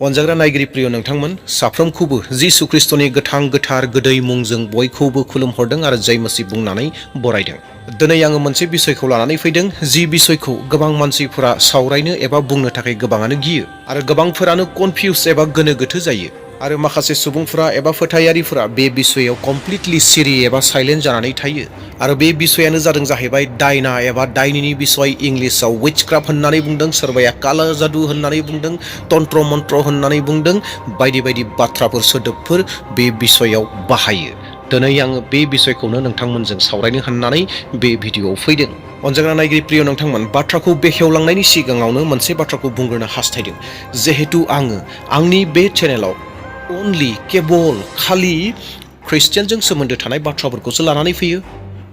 अनजाग्रा नायगिरि प्रिय नोंथांमोन साफ्रोमखौबो जिसु ख्रिस्टनि गोथार गोदै मुंजों बयखौबो खुलुमहरदों आरो जय मसीह बुंनानै बरायदों। दिनै आङो मोनसे बिषयखौ लानानै फैदों, जि बिषयखौ गोबां मानसिफोरा सावरायनो एबा बुंनो थाखाय गोबाङानो गियो आरो गोबांफोरानो कनफिउज एबा गोनो गोथो जायो आरो माखासे सुबुंफोरा एबा फोथायारिफोरा बे बिषयाव कमप्लिटलि सिरि एबा साइलेन्ट जानानै थायो आरो बे बिषयानो जादों जाहैबाय दायना एबा दायनिनि बिषय। इंलिसाव विचक्राफ्ट होननानै बुंदों, सोरबाया काला जादु होननानै बुंदों, तन्त्र मन्त्र होननानै बुंदों, बायदि बायदि बाथ्राफोर सोदोबफोर बे बिषयाव बाहायो। दिनै आङो बे बिषयखौनो नोंथांमोनजों सावरायनो होननानै बे भिडिअआव फैदों। अनजाग्रा नायगिरि प्रिय नोंथांमोन, बाथ्राखौ बेखेवलांनायनि सिगाङावनो मोनसे बाथ्राखौ बुंग्रोनो हास्थायदों। जिहेतु आङो आंनि बे चेनेलाव केवल खालि ख्रिस्टियानजों सोमोन्दो थानाय बाथ्राफोरखौसो लानानै फैयो,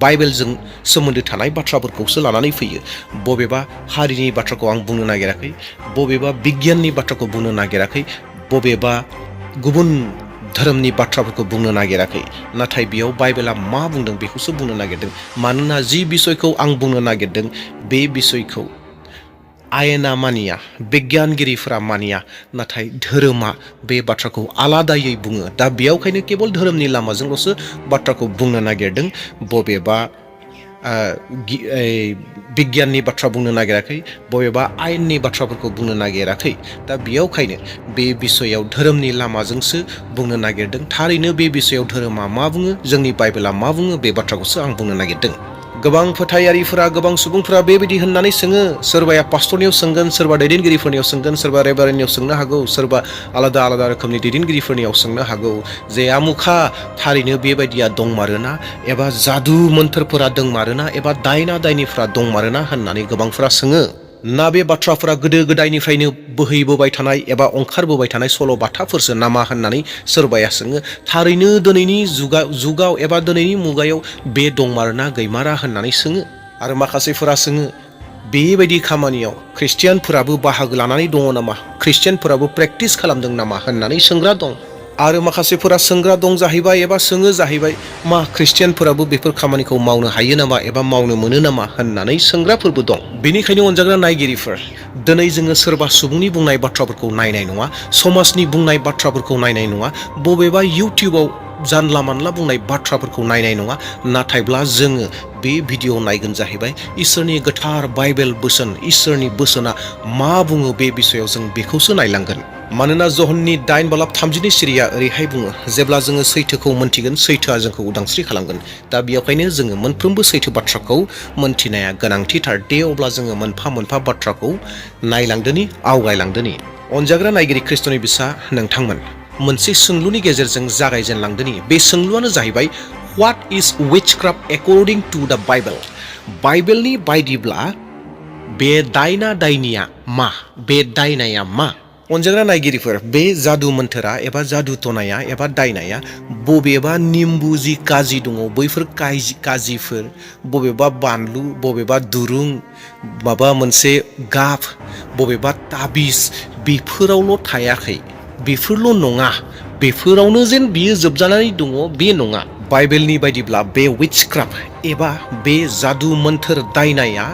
बाइबेलजों सोमोन्दो थानाय बाथ्राफोरखौसो लानानै फैयो। बबेबा हारिनि बाथ्राखौ आं बुंनो नागिराखै, बबेबा बिगियाननि बाथ्राखौ बुंनो नागिराखै, बबेबा गुबुन धोरोमनि बाथ्राफोरखौ बुंनो नागिराखै, नाथाय बेयाव बाइबेला मा बुंदों बेखौसो बुंनो नागिरदों। मानोना जि बिषयखौ आं बुंनो नागिरदों बे बिषयखौ आयेना मानिया, बिगियानगिरिफोरा मानिया, नाथाय धोरोमा बे बाथ्राखौ आलादायै बुङो। दा बेयावखायनो केवल धोरोमनि लामाजोंल'सो बाथ्राखौ बुंनो नागिरदों, बबेबा बिगियाननि बाथ्रा बुंनो नागिराखै, बबेबा आयेननि बाथ्राफोरखौ बुंनो नागिराखै। दा बेयावखायनो बे बिषयाव धोरोमनि लामाजोंसो बुंनो नागिरदों। थारैनो बे बिषयाव धोरोमा मा बुङो, जोंनि बाइबेला मा बुङो, बे बाथ्राखौसो आं बुंनो नागिरदों। गोबां फोथायारिफोरा, गोबां सुबुंफोरा बेबायदि होननानै सोङो, सोरबाया पास्टरनियाव सोंगोन, सोरबा दैदेनगिरिफोरनियाव सोंगोन, सोरबा रेभारेन्डनियाव सोंनो हागौ, सोरबा आलादा रोखोमनि दैदेनगिरिफोरनियाव सोंनो हागौ जे आमुखा थारैनो बेबायदिया दंमारोना, एबा जादु मोन्थोरफोरा दंमारोना, एबा दायना दायनिफ्रा दंमारोना होननानै गोबांफोरा सोङो। ना बे बाथ्राफोरा गोदो गोदायनिफ्रायनो बोहैबोबाय थानाय एबा ओंखारबोबाय थानाय सल' बाथाफोरसो नामा होननानै सोरबाया सोङो। थारैनो दिनैनि जुगाव एबा दिनैनि मुगायाव बे दंमारोना गैमारा होननानै सोङो। आरो माखासेफोरा सोङो, बेबायदि खामानियाव ख्रिस्टियानफोराबो बाहागो लानानै दङ नामा, ख्रिस्टियानफोराबो प्रेक्टिस खालामदों नामा होननानै सोंग्रा दं। आरो माखासेफोरा सोंग्रा दं जाहैबाय एबा सोङो जाहैबाय, मा ख्रिस्टियानफोराबो बेफोर खामानिखौ मावनो हायो नामा एबा मावनो मोनो नामा होननानै सोंग्राफोरबो दं। बेनिखायनो अनजाग्रा नायगिरिफोर, दिनै जोङो सोरबा सुबुंनि बुंनाय बाथ्राफोरखौ नायनाय नङा, समाजनि बुंनाय बाथ्राफोरखौ नायनाय नङा, बबेबा इउटिउबाव जानला मानला बुंनाय बाथ्राफोरखौ नायनाय नङा, नाथायब्ला जोङो बे भिडिअ नायगोन जाहैबाय इसोरनि गोथार बाइबेल बोसोन, इसोरनि बोसोना मा बुङो बे बिषयाव जों बेखौसो नायलांगोन। मानोना जहननि 9:30 सिरिया ओरैहाय बुङो, जेब्ला जोङो सैथोखौ मोनथिगोन, सैथोआ जोंखौ उदांस्रि खालामगोन। दा बेयावखायनो जोङो मोनफ्रोमबो सैथो बाथ्राखौ मोनथिनाया गोनांथिथार। दे अब्ला जोङो मोनफा मोनफा बाथ्राखौ नायलांदोनि, आवगायलांदोनि। अनजाग्रा नायगिरि ख्रिस्टनि बिसा नोंथांमोन, मोनसे सोंलुनि गेजेरजों जागायजेनलांदोनि। बे सोंलुआनो जाहैबाय, what is witchcraft according to the Bible? बाइबेलनि बायदिब्ला बे दायना दायनिया मा, बे दायनाया मा? अनजाग्रा नायगिरिफोर, बे जादु मोन्थोरा एबा जादु टनाया एबा दायनाया बबेबा निम्बु जि काजि दङ, बैफोर काजिफोर, बबेबा बानलु, बबेबा दुरुं, माबा मोनसे गाब, बबेबा ताबिज, बेफोरावल' थायाखै, बेफोरल' नङा, बेफोरावनो जेन बियो जोबजानानै दङ, बे नङा। बाइबेलनि बायदिब्ला बे विचक्राफ्ट एबा बे जादु मोन्थोर दायनाया,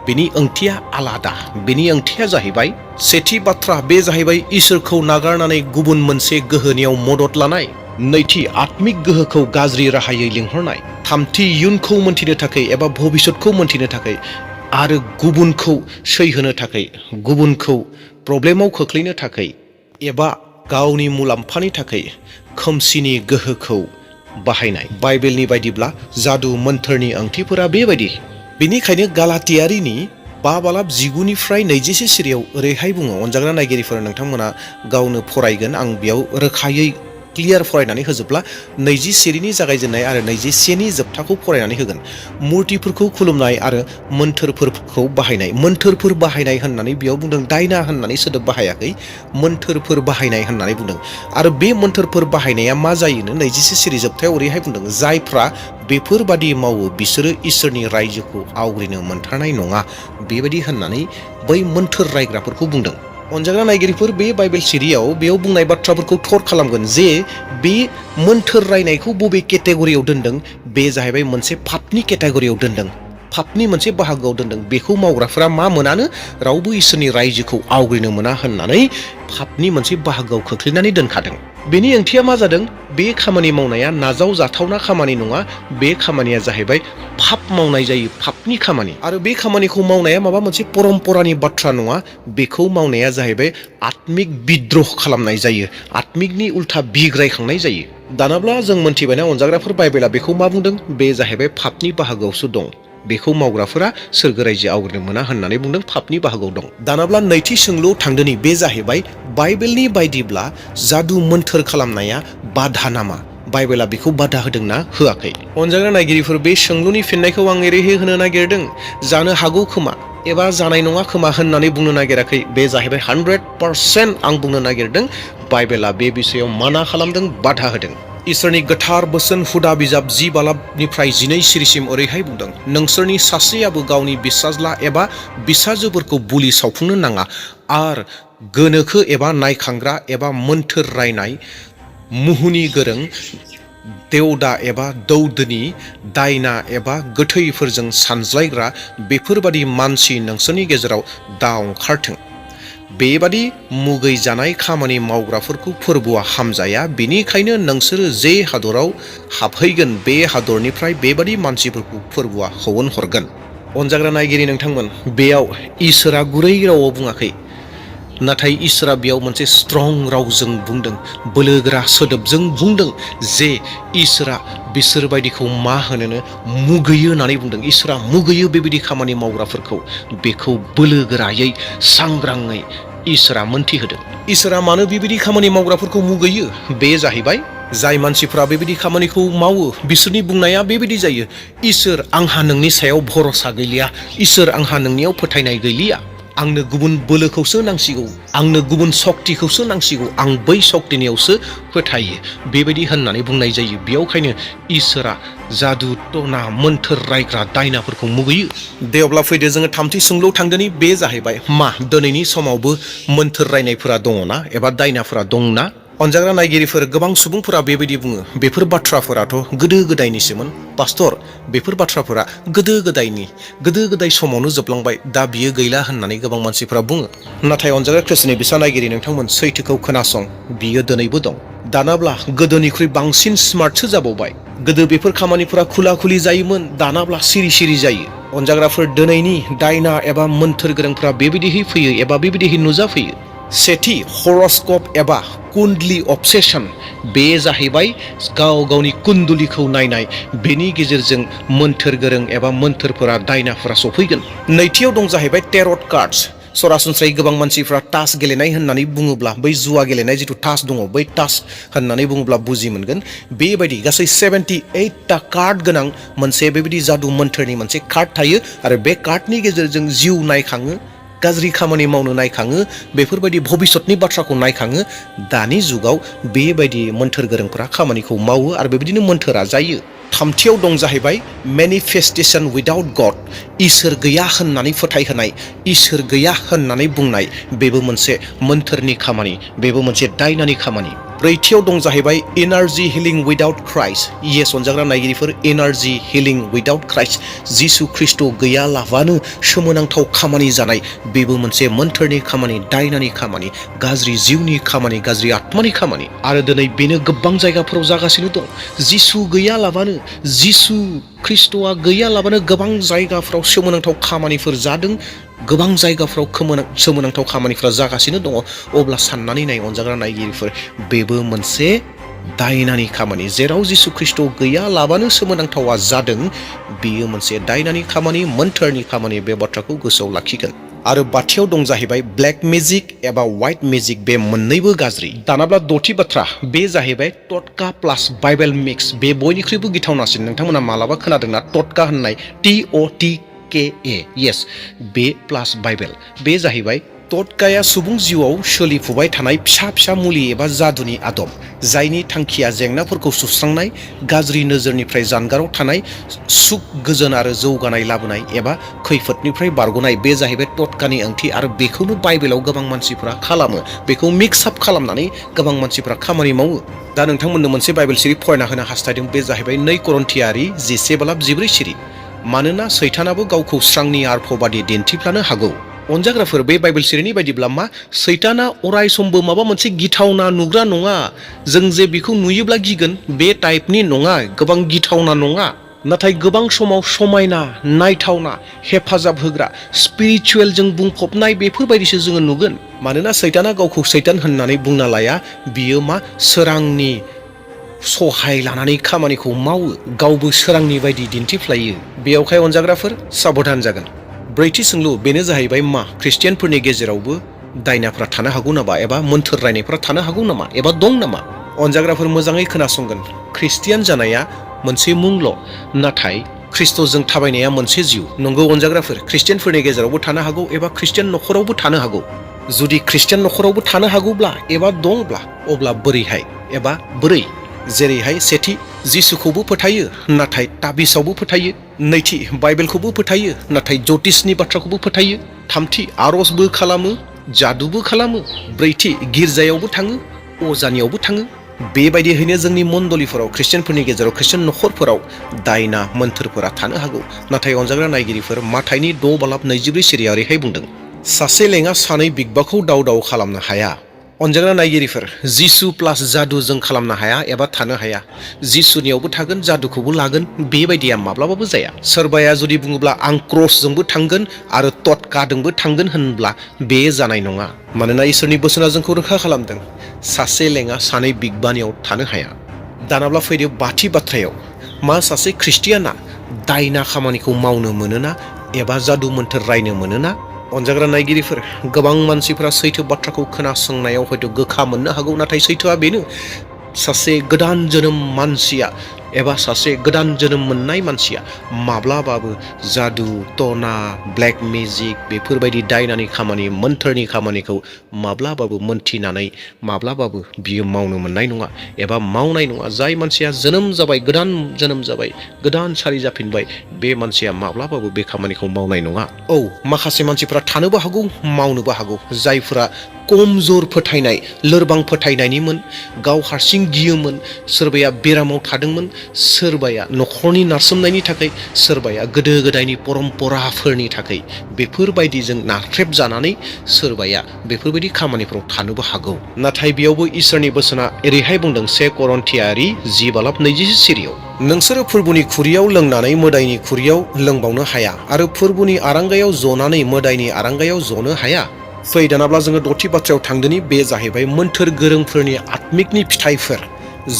बेनि ओंथिया आलादा। बेनि ओंथिया जाहैबाय, सेथि बाथ्रा बे जाहैबाय इसोरखौ नागारनानै गुबुन मोनसे गोहोनियाव मदद लानाय। नैथि, आत्मिक गोहोखौ गाज्रि राहायै लिंहरनाय। थामथि, इयुनखौ मोनथिनो थाखाय एबा भबिष्यतखौ मोनथिनो थाखाय आरो गुबुनखौ सैहोनो थाखाय, गुबुनखौ प्रब्लेमाव खोख्लैनो थाखाय एबा गावनि मुलाम्फानि थाखाय खोमसिनि गोहोखौ बाहायनाय। बाइबेलनि बायदिब्ला जादु मोन्थोरनि ओंथिफोरा बेबायदि। बेनिखायनो गालातियारिनि 5:19-20 सिरियाव ओरैहाय बुङो। अनजाग्रा नायगिरिफोर, नोंथांमोना गावनो फरायगोन, आं बेयाव रोखायै क्लियार फरायनानै होजोबला। 20 सिरिनि जागायजेननाय आरो 21नि जोबथाखौ फरायनानै होगोन। मुर्तिफोरखौ खुलुमनाय आरो मोन्थोरफोरखौ बाहायनाय। मोन्थोरफोर बाहायनाय होननानै बेयाव बुंदों, दायना होननानै सोदोब बाहायाखै, मोन्थोरफोर बाहायनाय होननानै बुंदों। आरो बे मोन्थोरफोर बाहायनाया मा जायोनो 21 सिरि जोबथायाव ओरैहाय बुंदों, जायफ्रा बेफोरबादि मावो बिसोरो इसोरनि रायजोखौ आवग्रिनो मोनथारनाय नङा, बेबायदि होननानै बै मोन्थोर रायग्राफोरखौ बुंदों। अनजाग्रा नायगिरिफोर, बे बाइबेल सिरियाव बेयाव बुंनाय बाथ्राफोरखौ थर खालामगोन जे बे मोन्थोर रायनायखौ बबे केटेगरियाव दोनदों। बे जाहैबाय मोनसे पापनि केटेगरियाव दोनदों। पापनि मोनसे बाहागोआव दोनदों बेखौ मावग्राफोरा मा मोनानो रावबो इसोरनि रायजोखौ आवग्रिनो मोना होननानै पापनि मोनसे बाहागोआव खोख्लैनानै दोनखादों। बेनि ओंथिया मा जादों? बे खामानि मावनाया नाजावजाथावना खामानि नङा। बे खामानिया जाहैबाय पाप मावनाय जायो, पापनि खामानि। आरो बे खामानिखौ मावनाया माबा मोनसे परम्परानि बाथ्रा नङा। बेखौ मावनाया जाहैबाय आत्मिक बिद्रह खालामनाय जायो, आत्मिकनि उल्था बिग्रायखांनाय जायो। दानाब्ला जों मोनथिबायना अनजाग्राफोर, बाइबेला बेखौ मा बुंदों? बे जाहैबाय पापनि बाहागोआवसो दं। बेखौ मावग्राफोरा सोरगो रायजो आवग्रिनो मोना होननानै बुंदों, पापनि बाहागोआव दं। दानाब्ला नैथि सोंलुआव थांदोनि, बे जाहैबाय बाइबेलनि बायदिब्ला जादु मोन्थोर खालामनाया बाधा नामा? बाइबेला बेखौ बाधा होदोंना होआखै? अनजाग्रा नायगिरिफोर, बे सोंलुनि फिननायखौ आं एरैहाय होनो नागिरदों। जानो हागौ खोमा एबा जानाय नङा खोमा होननानै बुंनो नागिराखै। बे जाहैबाय 100% आं बुंनो नागिरदों बाइबेला बे बिषयाव माना खालामदों, बाधा होदों। इसोरनि गोथार बोसोन हुदा बिजाब 10 बालाबनिफ्राय 12 सिरिसिम ओरैहाय बुंदों, नोंसोरनि सासेयाबो गावनि बिसाज्ला एबा बिसाजोफोरखौ बुलि सावफुंनो नाङा, आर गोनोखो एबा नायखांग्रा एबा मोन्थोर रायनाय, मुहुनि गोरों, देवदा एबा दौदोनि, दायना एबा गोथैफोरजों सानज्लायग्रा बेफोरबादि मानसि नोंसोरनि गेजेराव दा ओंखारथों। बेबादि मुगै जानाय खामानि मावग्राफोरखौ फोरबोआ हामजाया। बेनिखायनो नोंसोरो जे हादराव हाबहैगोन बे हादरनिफ्राय बेबादि मानसिफोरखौ फोरबोआ होहरगोन। अनजाग्रा नायगिरि नोंथांमोन, बेयाव इसोरा गुरै रावाव बुङाखै, नाथाय इसोरा बेयाव मोनसे स्ट्रं रावजों बुंदों, बोलोगोरा सोदोबजों बुंदों जे इसोरा बिसोर बायदिखौ मा होनोनो मुगैयो होननानै बुंदों। इसोरा मुगैयो बेबायदि खामानि मावग्राफोरखौ। बेखौ बोलोगोरायै सांग्राङै इसोरा मोनथिहोदों। इसोरा मानो बेबायदि खामानि मावग्राफोरखौ मुगैयो? बे जाहैबाय जाय मानसिफ्रा बेबायदि खामानिखौ मावो बिसोरनि बुंनाया बेबायदि जायो, इसोर आंहा नोंनि सायाव भरसा गैलिया, इसोर आंहा नोंनियाव फोथायनाय गैलिया, आंनो गुबुन बोलोखौसो नांसिगौ, आंनो गुबुन सक्तिखौसो नांसिगौ, आं बै सक्तिनियावसो फोथायो, बेबायदि होननानै बुंनाय जायो। बेयावखायनो इसोरा जादु टना मोन्थोर रायग्रा दायनाफोरखौ मुगैयो। दे अब्ला फैदो जोङो थामथि सोंलुआव थांदोनि, बे जाहैबाय मा दिनैनि समावबो मोन्थोर रायनायफोरा दङना एबा दायनाफोरा दंना? अनजाग्रा नायगिरिफोर, गोबां सुबुंफोरा बेबायदि बुङो, बेफोर बाथ्राफोराथ' गोदो गोदायनिसोमोन। पास्टर, बेफोर बाथ्राफोरा गोदो गोदाय समावनो जोबलांबाय, दा बियो गैला होननानै गोबां मानसिफोरा बुङो। नाथाय अनजाग्रा ख्रिस्टनि बिसा नायगिरि नोंथांमोन, सैथोखौ खोनासं, बियो दिनैबो दं। दानाब्ला गोदोनिख्रुइ बांसिन स्मार्टसो जाबावबाय। गोदो बेफोर खामानिफोरा खुला खुलि जायोमोन, दानाब्ला सिरि सिरि जायो। अनजाग्राफोर, दिनैनि दायना एबा मोन्थोर गोरोंफ्रा बेबायदिहै फैयो एबा बेबायदिहै नुजाफैयो। सेथि, हरस्कप एबा कुण्डली अबसेसन। बे जाहैबाय गाव गावनि कुण्डलीखौ नायनाय। बेनि गेजेरजों मोन्थोर गोरों एबा मोन्थोरफोरा दायनाफोरा सफैगोन। नैथियाव दं जाहैबाय टेरट कार्ड्स। सरासनस्रायै गोबां मानसिफ्रा तास गेलेनाय होननानै बुङोब्ला, बै जुवा गेलेनाय जिथु तास दङ, बै तास होननानै बुङोब्ला बुजि मोनगोन। बेबायदि गासै 78टा कार्ड गोनां मोनसे बेबायदि जादु मोन्थोरनि मोनसे कार्ड थायो, आरो बे कार्डनि गेजेरजों जिउ नायखाङो, गाज्रि खामानि मावनो नायखाङो, बेफोरबायदि भबिष्यतनि बाथ्राखौ नायखाङो। दानि जुगाव बेबायदि मोन्थोर गोरोंफोरा खामानिखौ मावो आरो बेबायदिनो मोन्थोरा जायो। थामथियाव दं जाहैबाय मेनिफेस्टेसन उइदाउट गड। इसोर गैया होननानै फोथायहोनाय, इसोर गैया होननानै बुंनाय, बेबो मोनसे मोन्थोरनि खामानि, बेबो मोनसे दायनानि खामानि। ब्रैथियाव दं जाहैबाय energy healing without Christ. Yes अनजाग्रा नायगिरिफोर, एनार्जि हिलिं उइदाउट क्राइस्ट, जिसु ख्रिस्ट गैयालाबानो सोमोनांथाव खामानि जानाय, बेबो मोनसे मोन्थोरनि खामानि, दायनानि खामानि, गाज्रि जिउनि खामानि, गाज्रि आत्मानि खामानि। आरो दिनै बेनो गोबां जायगाफोराव जागासिनो दं। जिसु गैयालाबानो, जिसु ख्रिस्टआ गैयालाबानो गोबां जायगाफ्राव सोमोनांथाव खामानिफोर जादों, गोबां जायगाफ्राव सोमोनांथाव खामानिफोरा जागासिनो दङ। अब्ला साननानै नाय अनजाग्रा नायगिरिफोर, बेबो मोनसे दायनानि खामानि। जेराव जिसु ख्रिस्ट गैयालाबानो सोमोनांथावा जादों, बेयो मोनसे दायनानि खामानि, मोन्थोरनि खामानि। बे बाथ्राखौ गोसोआव लाखिगोन। आरो बाथियाव दं जाहैबाय ब्लेक मेजिक एबा व्हाइट मेजिक। बे मोननैबो गाज्रि। दानाब्ला दथि बाथ्रा, बे जाहैबाय टटका प्लास बाइबेल मिक्स। बे बयनिख्रुइबो गिथावनासिन। नोंथांमोना मालाबा खोनादोंना टटका होननाय? TOTKA। येस, बे प्लास बाइबेल। बे जाहैबाय टटकाया सुबुं जिउआव सोलिफुबाय थानाय फिसा फिसा मुलि एबा जादुनि आदब, जायनि थांखिया जेंनाफोरखौ सुस्रांनाय, गाज्रि नोजोरनिफ्राय जानगाराव थानाय, सुख गोजोन आरो जौगानाय लाबोनाय एबा खैफोदनिफ्राय बारग'नाय। बे जाहैबाय टटकानि ओंथि, आरो बेखौनो बाइबेलाव गोबां मानसिफ्रा खालामो। बेखौ मिक्सआप खालामनानै गोबां मानसिफ्रा खामानि मावो। दा नोंथांमोननो मोनसे बाइबेल सिरि फरायना होनो हास्थायदों। बे जाहैबाय 2 करन्थियारि 10:14। मानोना सैतानाबो गावखौ स्रांनि आर्फबादि दिन्थिफ्लानो हागौ। अनजाग्राफोर, बे बाइबेल सिरिनि बायदिब्ला मा सैताना अराय समबो माबा मोनसे गिथावना नुग्रा नङा। जों जे बेखौ नुयोब्ला गिगोन बे टाइपनि नङा, गोबां गिथावना नङा। नाथाय गोबां समाव समायना, नायथावना, हेफाजाब होग्रा, स्पिरिचुवेलजों बुंफबनाय बेफोरबायदिसो जोङो नुगोन। मानोना सैताना गावखौ सैतान होननानै बुंना लाया, बियो मा सोरांनि सहाय लानानै खामानिखौ मावो, गावबो सोरांनि बायदि दिन्थिफ्लायो। बेयावखाय अनजाग्राफोर साबधान जागोन। ब्रैथि सोंलु बेनो जाहैबाय मा ख्रिस्टियानफोरनि गेजेरावबो दायनाफ्रा थानो हागौ नामा एबा मोन्थोर रायनायफ्रा थानो हागौ नामा एबा दं नामा? अनजाग्राफोर मोजाङै खोनासंगोन। ख्रिस्टियान जानाया मोनसे मुंल', नाथाय ख्रिस्ट'जों थाबायनाया मोनसे जिउ। नंगौ अनजाग्राफोर, ख्रिस्टियानफोरनि गेजेरावबो थानो हागौ एबा ख्रिस्टियान न'खरावबो थानो हागौ। जुदि ख्रिस्टियान न'खरावबो थानो हागौब्ला एबा दंब्ला अब्ला बोरैहाय एबा बोरै? जेरैहाय सेथि, जिसुखौबो फोथायो नाथाय ताबिसावबो फोथायो। नैथि, बाइबेलखौबो फोथायो नाथाय ज्योतिषनि बाथ्राखौबो फोथायो। थामथि, आर'जबो खालामो, जादुबो खालामो। ब्रैथि, गिर्जायावबो थाङो, अजानियावबो थाङो। बेबायदियैनो जोंनि मण्डलिफोराव, ख्रिस्टियानफोरनि गेजेराव, ख्रिस्टियान न'खरफोराव दायना मोन्थोरफोरा थानो हागौ। नाथाय अनजाग्रा नायगिरिफोर, माथाइनि 6:24 सिरिया ओरैहाय बुंदों, सासे लेङा सानै बिगबाखौ दाव दाव खालामनो हाया। अनजाग्रा नायगिरिफोर, जिसु प्लास जादु जों खालामनो हाया एबा थानो हाया। जिसुनियावबो थागोन, जादुखौबो लागोन, बेबायदिया माब्लाबाबो जाया। सोरबाया जुदि बुङोब्ला आं क्रसजोंबो थांगोन आरो टटकाजोंबो थांगोन होनब्ला बे जानाय नङा। मानोना इसोरनि बोसोना जोंखौ रोखा खालामदों, सासे लेङा सानै बिगबानियाव थानो हाया। दानाब्ला फैदो बाथि बाथ्रायाव, मा सासे ख्रिस्टियाना दायना खामानिखौ मावनो मोनोना एबा जादु मोन्थोर रायनो मोनोना? अनजाग्रा नायगिरिफोर, गोबां मानसिफोरा सैथो बाथ्राखौ खोनासंनायाव हयथ' गोखा मोननो हागौ, नाथाय सैथोआ बेनो, सासे गोदान जोनोम मानसिया एबा सासे गोदान जोनोम मोननाय मानसिया माब्लाबाबो जादु, टना, ब्लेक मेजिक बेफोरबायदि दायनानि खामानि, मोन्थोरनि खामानिखौ माब्लाबाबो मोनथिनानै माब्लाबाबो बियो मावनो मोननाय नङा एबा मावनाय नङा। जाय मानसिया जोनोम जाबाय, गोदान जोनोम जाबाय, गोदान सारि जाफिनबाय, बे मानसिया माब्लाबाबो बे खामानिखौ मावनाय नङा। औ, माखासे मानसिफ्रा थानोबो हागौ, मावनोबो हागौ, जायफोरा कमजोर फोथायनाय, लोरबां फोथायनायनिमोन, गाव हारसिं गियोमोन, सोरबाया बेरामाव थादोंमोन, सोरबाया न'खरनि नारसोमनायनि थाखाय, सोरबाया गोदो गोदायनि परम्पराफोरनि थाखाय बेफोरबायदिजों नाख्रेबजानानै सोरबाया बेफोरबायदि खामानिफ्राव थानोबो हागौ। नाथाय बेयावबो इसोरनि बोसोना एरैहाय बुंदों, 1 करन्थियारि 10:26 सिरियाव, नोंसोरो फोरबुनि खुरियाव लोंनानै मोदायनि खुरियाव लोंबावनो हाया आरो फोरबुनि आरांगायाव जनानै मोदायनि आरांगायाव जनो हाया। फै दानाब्ला जोङो दथि बाथ्रायाव थांदोनि, बे जाहैबाय मोन्थोर गोरोंफोरनि आत्मिकनि फिथाइफोर।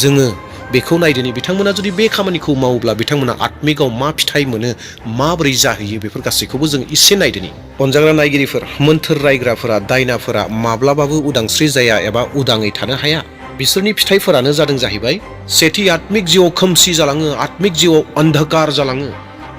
जोङो बेखौ नायदोनि, बिथांमोना जुदि बे खामानिखौ मावोब्ला बिथांमोना आत्मिकआव मा फिथाइ मोनो, माबोरै जाहैयो, बेफोर गासैखौबो जों एसे नायदोनि। अनजाग्रा नायगिरिफोर, मोन्थोर रायग्राफोरा, दायनाफोरा माब्लाबाबो उदांस्रि जाया एबा उदाङै थानो हाया। बिसोरनि फिथाइफोरानो जादों जाहैबाय, सेथि, आत्मिक जिउआव खोमसि जालाङो, आत्मिक जिउआव अन्धकार जालाङो।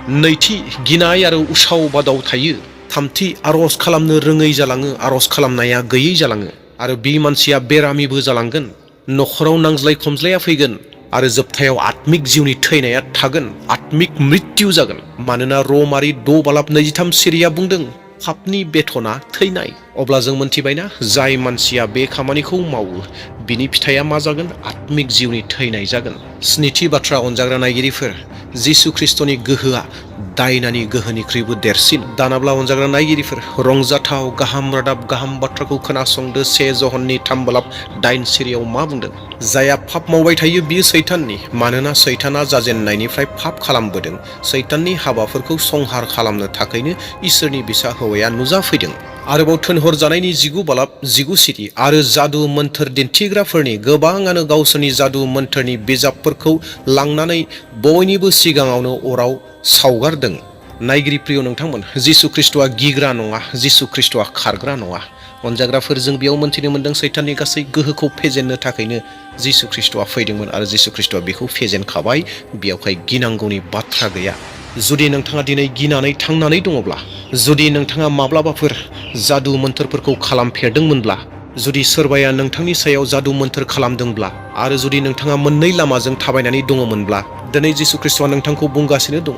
नैथि, गिनाय आरो उसाव बादाव थायो। थामथि, आर'ज खालामनो रोङै जालाङो, आर'ज खालामनाया गैयै जालाङो आरो बे मानसिया बेरामिबो जालांगोन। न'खराव नांज्लाय खमज्लाया फैगोन आरो जोबथायाव आत्मिक जिउनि थैनाया थागोन, आत्मिक मृत्यु जागोन। मानोना रमारि 6:23 सिरिया बुंदों, पापनि बेथना थैनाय। अब्ला जों मोनथिबायना, जाय मानसिया बे खामानिखौ मावो बिनि फिथाइया मा जागोन? आत्मिक जिउनि थैनाय जागोन। स्निथि बाथ्रा अनजाग्रा नायगिरिफोर, जिसु ख्रिस्ट'नि गोहोआ दायनानि गोहोनिख्रुइबो देरसिन। दानाब्ला अनजाग्रा नायगिरिफोर, रंजाथाव, गाहाम रादाब, गाहाम बाथ्राखौ खोनासंदो। 1 ज'हननि 3:8 सिरियाव मा बुंदों? जाया पाप मावबाय थायो बियो सैताननि, मानोना सैताना जाजेननायनिफ्राय पाप खालामबोदों। सैताननि हाबाफोरखौ संहार खालामनो थाखायनो इसोरनि बिसा हौवाया नुजाफैदों। आरोबाव थोनहरजानायनि 9:19 सिरि, आरो जादु मोन्थोर दिन्थिग्राफोरनि गोबाङानो गावसोरनि जादु मोन्थोरनि बिजाबफोरखौ लांनानै बयनिबो सिगाङावनो अराव सावगारदों। नायगिरि प्रिय नोंथांमोन, जिसु ख्रिस्ट'आ गिग्रा नङा, जिसु ख्रिस्ट'आ खारग्रा नङा। अनजाग्राफोर, जों बेयाव मोन्थिनो मोन्दों, सैताननि गासै गोहोखौ फेजेननो थाखायनो जिसु ख्रिस्ट'आ फैदोंमोन आरो जिसु ख्रिस्ट'आ बेखौ फेजेनखाबाय। बेयावहाय गिनांगौनि बाथ्रा गैया। जुदि नोंथाङा दिनै गिनानै थांनानै दङब्ला, जुदि नोंथाङा माब्लाबाफोर जादु मोन्थोरफोरखौ खालामफेरदोंमोनब्ला, जुदि सोरबाया नोंथांनि सायाव जादु मोन्थोर खालामदोंब्ला, आरो जुदि नोंथाङा मोननै लामाजों थाबायनानै दङमोनब्ला, दिनै जिसु ख्रिस्ट'आ नोंथांखौ बुंगासिनो दङ,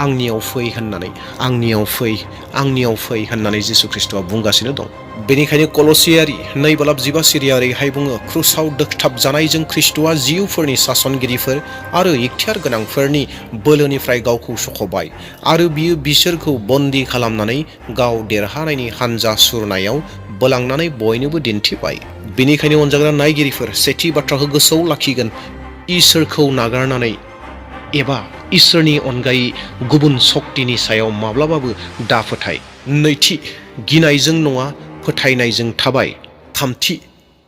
आंनियाव फै होननानै, आंनियाव फै, आंनियाव फै होननानै जिसु ख्रिस्ट'आ बुंगासिनो दं। बेनिखायनो कलसियारि 2:15 सिरिया ओरैहाय बुङो, क्रुसाव दोखथाबजानायजों ख्रिस्ट'आ जिउफोरनि सासनगिरिफोर आरो इख्तियार गोनांफोरनि बोलोनिफ्राय गावखौ सख'बाय आरो बियो बिसोरखौ बन्दी खालामनानै गाव देरहानायनि हानजा सुरनायाव बोलांनानै बयनोबो दिन्थिबाय। बेनिखायनो अनजाग्रा नायगिरिफोर, सेथि बाथ्राखौ गोसोआव लाखिगोन, इसोरखौ नागारनानै एबा इसोरनि अनगायै गुबुन शक्तिनि सायाव माब्लाबाबो दाफोथाय। नैथि, गिनायजों नङा फोथायनायजों थाबाय। थामथि,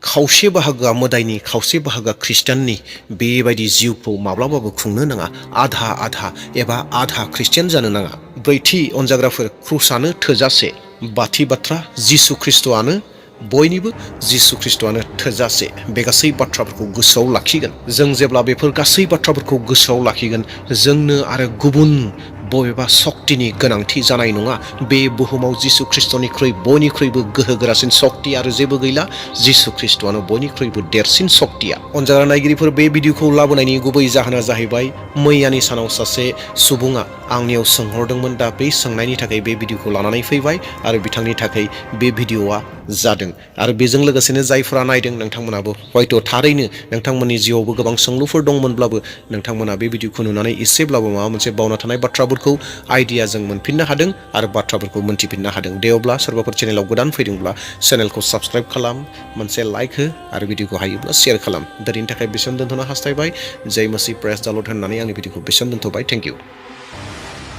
खावसे बाहागोआ मोदायनि, खावसे बाहागोआ खृष्टाननि बेबायदि जिउखौ माब्लाबाबो खुंनो नाङा। आधा आधा एबा आधा खृष्टियान जानो नाङा। ब्रैथि, अनजाग्राफोर, क्रुसानो थोजासे। बाथि बाथ्रा, जिसु ख्रिस्ट'आनो बयनिबो, जिसु ख्रिस्ट'आनो थोजासे। बे गासै बाथ्राफोरखौ गोसोआव लाखिगोन। जों जेब्ला बेफोर गासै बाथ्राफोरखौ गोसोआव लाखिगोन, जोंनो आरो गुबुन बबेबा शक्तिनि गोनांथि जानाय नङा। बे बुहुमाव जिसु ख्रिस्ट'निख्रुइ बयनिख्रुइबो गोहोगोरासिन शक्ति आरो जेबो गैला। जिसु ख्रिस्ट'आनो बयनिख्रुइबो देरसिन शक्तिया। अनजाग्रा नायगिरिफोर, बे भिडिअखौ लाबोनायनि गुबै जाहोना जाहैबाय, मैयानि सानाव सासे सुबुङा आंनियाव सोंहरदोंमोन। दा बे सोंनायनि थाखाय बे भिडिअखौ लानानै फैबाय आरो बिथांनि थाखाय बे भिडिअआ जादों। आरो बेजों लोगोसेनो जायफोरा नायदों नोंथांमोनाबो हयथ' थारैनो नोंथांमोननि जिउआवबो गोबां सोंलुफोर दंमोनब्लाबो नोंथांमोना बे भिडिअखौ नुनानै एसेब्लाबो माबा मोनसे बावना थानाय बाथ्राफोरखौ आइडियाजों मोनफिननो हादों आरो बाथ्राफोरखौ मोनथिफिननो हादों। दे अब्ला सोरबाफोर चेनेलाव गोदान फैदोंब्ला चेनेलखौ साबस्क्राइब खालाम, मोनसे लाइक हो आरो भिडिअखौ हायोब्ला शेयार खालाम। दिनैनि थाखाय बेसेबां दोनथ'नो हास्थायबाय। जय मसीह, प्रेज द लर्ड होननानै आंनि भिडिअखौ बेसेबां दोनथ'बाय। Thank you.